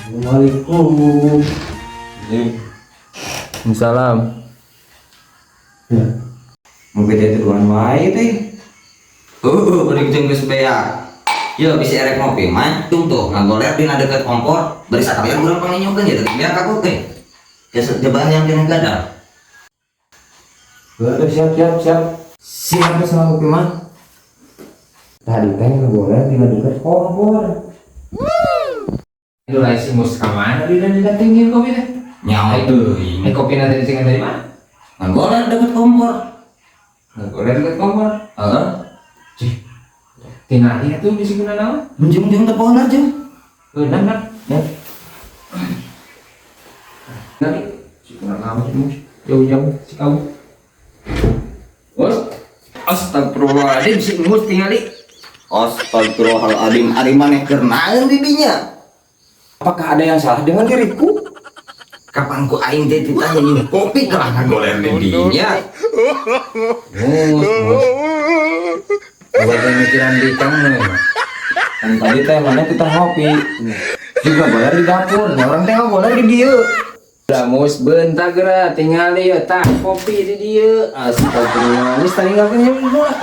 Assalamualaikum. Salam. Ya. Ngopi teh duluan wae teh. Bari jeung geus beak. Yo bisa erek ngopi mah, tung tuh ngagoler dina deket kompor, bari sakalian urang panginyokeun ya deket beak aku teh. Ya cobaan yang kena gadal. Udah, siap, siap, siap. Siapa sama kopi mah? Tadi teh ngagoler dina deket kompor. Itu lah si Mus ka mana di dan didatengin kopi teh? Nyawa teuing. Eh, kopi nanti dicengan dari mana? Ngagoler deket kompor. Ngagoler deket kompor. Heeh. Cih. Tina ieu tuh bisa guna naon? Menjung-jung telepon aja. Beunang kan? Ya. Nanti si guna naon si Mus? Jauh-jauh si kau. Bos. Astagfirullahaladzim, si Mus tingali. Astagfirullahaladzim, ari maneh keur naon di dinya? Apakah ada yang salah dengan diriku? Kapan ku aing teh ditanya nyium kopi kalah ngagoler di dinya? Mus, Mus. Buat yang mikiran di kamu. Kan tadi teh mana kita ngopi. Juga boleh di dapur. Nah, orang teh boleh di dieu. Lah Mus, bentar geura tingali ya tah kopi di dieu. Astagfirullah, geus tinggalkeun nya mah.